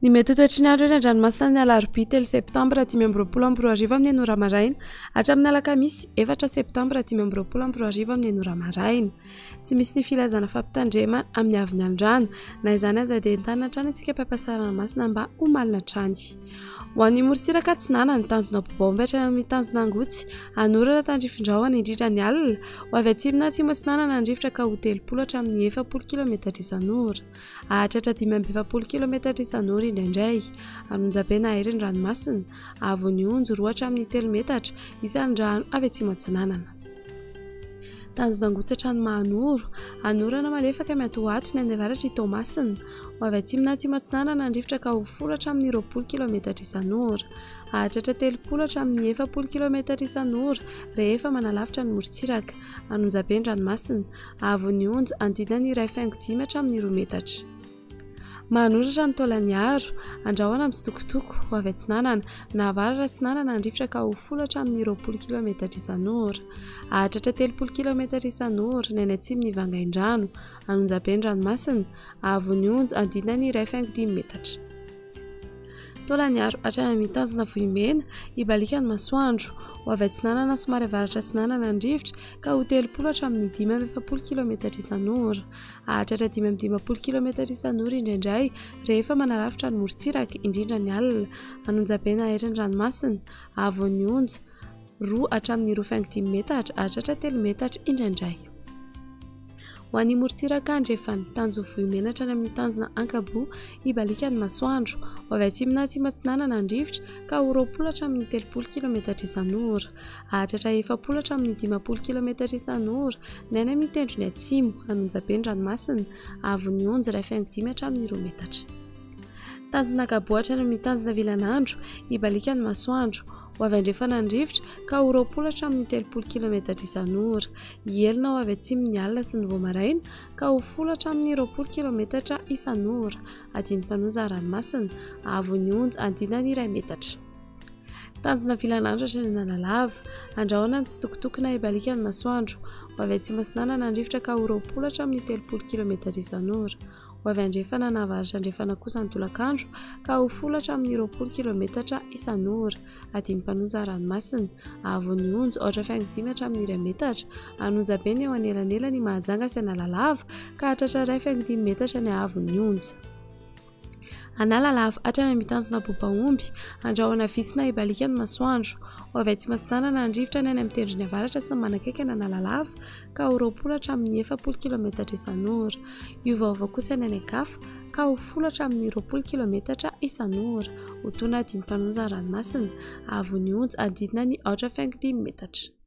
Ny mety ho toetry ny andro eny an-dranomasina ny alarobia 3 septambra 2025 amin'ny enina ora maraina hatramin'ny alakamisy 4 septambra 2025 amin'ny enina ora maraina. Tsy misy ny filazana fampitandremana amin'ny avy ny alon-drano. Na izany aza dia entanina hatrany isika mpampiasa ranomasina mba ho malina hatrany. Ho an'ny morontsiraka atsinanana, ny tanjona Bobaomby hatrany amin'ny tanjona Angotsy, hanorana tandrifin-drahona indrindra ny alina, ho avy atsimo na atsimo atsinanana ny rivotra ka ho 30 hatramin'ny 40 kilometatra isan'ora. Hahatratra 45 kilometatra isan'ora indraindray. An'Onjabe na Airy ny ranomasina, avon'ny onjy 2 hatramin'ny 3 metatra isan'ny rano avy atsimo atsinanana. Tanjona Angotsy hatrany Mahanoro, hanorana malefaka miatoato ny any avaratr' i Toamasina. Ho avy atsimo na atsimo atsinanana ny rivotra ka ho 10 hatramin'ny 20 kilometatra isan'ora. Hahatratra 30 hatramin'ny 40 kilometatra isan'ora rehefa manalavitra ny morontsiraka. An'Onjabe ny ranomasina. Haavon'ny onja, andinany 1,5 hatramin'ny 2 metatra. Manoratra ny Taolaniaro, andrahona mitsitokotoko, ho avy atsinanana, na avaratra atsinanana ny rivotra ka ho 10 hatramin'ny 20 kilometatra isan'ora. Hahatratra 30 kilometatra isan'ora ny any atsimon'i Vangaindrano, Anonjabe ny ranomasina, haavon'ny onja andinany 1,5 metatra. Taolaniaro hatrany amin'ny tanjona Vohimena, hibaliaka ny masoandro. Ho avy atsinanana somary avaratra atsinanana ny rivotra ka ho 30 hatramin'ny 45 kilometatra isan'ora. Hahatratra 55 kilometatra isan'ora indraindray rehefa manarafitra ny morontsiraka, indrindra ny alina. An'Onjabe na Airy ny ranomasina, haavon'ny onja, 2 hatramin'ny 2,5 metatra, hahatratra 3 metatra indraindray. Ho an'ny morontsiraka andrefana, tanjon'ny Vohimena hatrany amin'ny tanjona Ankaboa, hibaliaka ny masoandro. Ho avy atsimo na atsimo atsinanana ny rivotra ka ho 20 hatramin'ny 30 kilometatra isan'ora. Hahatratra 40 hatramin'ny 50 kilometatra isan'ora ny any amin'ny tendrony atsimo, Anonjabe ny ranomasina, haavon'ny onja 1,5 hatramin'ny 2 metatra. Tanjona Ankaboa hatrany amin'ny tanjona Vilanandro, hibaliaka ny masoandro. Ho avy andrefana ny rivotra ka ho 20 hatramin'ny 30 kilometatra isan'ora. Hihelina ho avy atsimo ny alina sy ny vao maraina ka ho 10 hatramin'ny 20 kilometatra isan'ora. Adin'ny mpanonja ranomasina, haavon'ny onja andinany iray metatra. Tanjona Vilanandro hatrany Analalava. Andrahona mitsitokotoko na hibaliaka ny masoandro. Ho avy atsimo atsinanana ny rivotra ka ho 20 hatramin'ny 30 kilometatra isan'ora. Ho avy andrefana na avaratra andrefana kosa ny tolakandro ka ho 10 hatramin'ny 20 kilometatra isan'ora. Adin'ny mpanonja ranomasina, haavon'ny onja 4,5 hatramin'ny 1 metatra. An'Onjabe ny eo anelanelan' i Mahajanga sy Analalava ka hahatratra 1,5 metatra ny haavon'ny onja. Analalava hatrany amin'ny tanjona Bobaomby, andrahona vitsy na hibaliaka ny masoandro. Ho avy atsimo atsinanana ny rivotra ny any amin'ny tendrony avaratra sy ny manakaiky an'Analalava ka ho 20 hatramin'ny 40 kilometatra isan'ora. Hiovaova kosa ny any an-kafa ka ho 10 hatramin'ny 20 kilometatra isan'ora. Ho tona adin'ny mpanonja ranomasina, haavon'ny onja adidina ny 4,5 metatra.